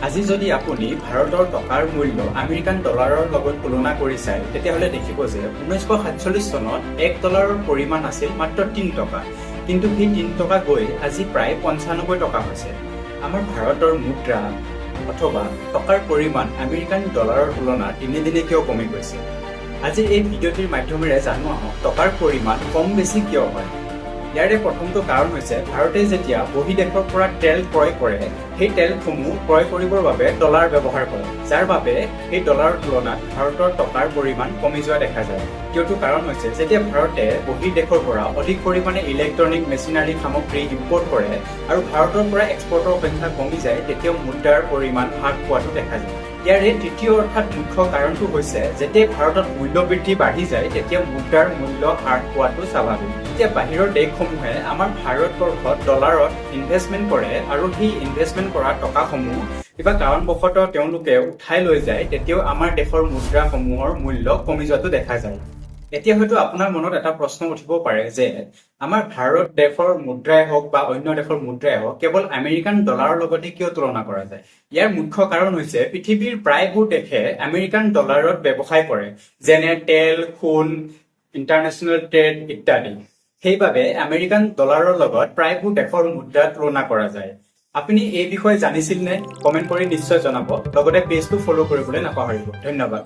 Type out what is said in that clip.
আজি যদি আপুনি ভাৰতৰ টকাৰ মূল্য আমেৰিকান ডলাৰৰ লগত তুলনা কৰি চায়, তেতিয়াহ'লে দেখিব যে 1947 চনত 1 ডলাৰৰ পৰিমাণ আছিল মাত্ৰ 3 টকা। কিন্তু সেই 3 টকা গৈ আজি প্ৰায় 95 টকা হৈছে। আমাৰ ভাৰতৰ মুদ্ৰা অথবা টকাৰ পৰিমাণ আমেৰিকান ডলাৰৰ তুলনাত দিনে দিনে কিয় কমি গৈছে? আজিৰ এই ভিডিঅ'টিৰ মাধ্যমেৰে জানো আহক, টকাৰ পৰিমাণ কম বেছি কিয় হয়। ইয়াৰে প্ৰথমটো কাৰণ হৈছে, ভাৰতে যেতিয়া বহিদেশৰ পৰা তেল ক্ৰয় কৰে, সেই তেলসমূহ ক্ৰয় কৰিবৰ বাবে ডলাৰ ব্যৱহাৰ কৰে, যাৰ বাবে সেই ডলাৰৰ তুলনাত ভাৰতৰ টকাৰ পৰিমাণ কমি যোৱা দেখা যায়। দ্বিতীয়টো কাৰণ হৈছে, যেতিয়া ভাৰতে বহিৰ্দেশৰ পৰা অধিক পৰিমাণে ইলেক্ট্ৰনিক মেচিনাৰী সামগ্ৰী ইম্পৰ্ট কৰে আৰু ভাৰতৰ পৰা এক্সপৰ্টৰ সংখ্যা কমি যায়, তেতিয়াও মুদ্ৰাৰ পৰিমাণ হ্ৰাস পোৱাটো দেখা যায়। ইয়াৰে তৃতীয় অৰ্থাৎ মুখ্য কাৰণটো হৈছে, যেতিয়া ভাৰতত মূল্যবৃদ্ধি বাঢ়ি যায়, তেতিয়া মুদ্ৰাৰ মূল্য হ্ৰাস পোৱাটো স্বাভাৱিক। যেতিয়া বাহিৰৰ দেশসমূহে আমাৰ ভাৰতবৰ্ষত ডলাৰত ইনভেষ্টমেণ্ট কৰে আৰু সেই ইনভেষ্টমেণ্ট কৰা টকাসমূহ কিবা কাৰণবশতঃ তেওঁলোকে উঠাই লৈ যায়, তেতিয়াও আমাৰ দেশৰ মুদ্ৰাসমূহৰ মূল্য কমি যোৱাটো দেখা যায়। এতিয়া হয়তো আপোনাৰ মনত এটা প্ৰশ্ন উঠিব পাৰে যে আমাৰ ভাৰত দেশৰ মুদ্ৰাই হওক বা অন্য দেশৰ মুদ্ৰাই হওক, কেৱল আমেৰিকান ডলাৰৰ লগতে কিয় তুলনা কৰা যায়? ইয়াৰ মুখ্য কাৰণ হৈছে, পৃথিৱীৰ প্ৰায়বোৰ দেশে আমেৰিকান ডলাৰত ব্যৱসায় কৰে, যেনে তেল, সোণ, ইণ্টাৰনেশ্যনেল ট্ৰেড ইত্যাদি। সেইবাবে আমেৰিকান ডলাৰৰ লগত প্ৰায়বোৰ দেশৰ মুদ্ৰা তুলনা কৰা যায়। আপুনি এই বিষয়ে জানিছিল নে? কমেণ্ট কৰি নিশ্চয় জনাব। লগতে পেজটো ফ'ল' কৰিবলৈ নাপাহৰিব। ধন্যবাদ।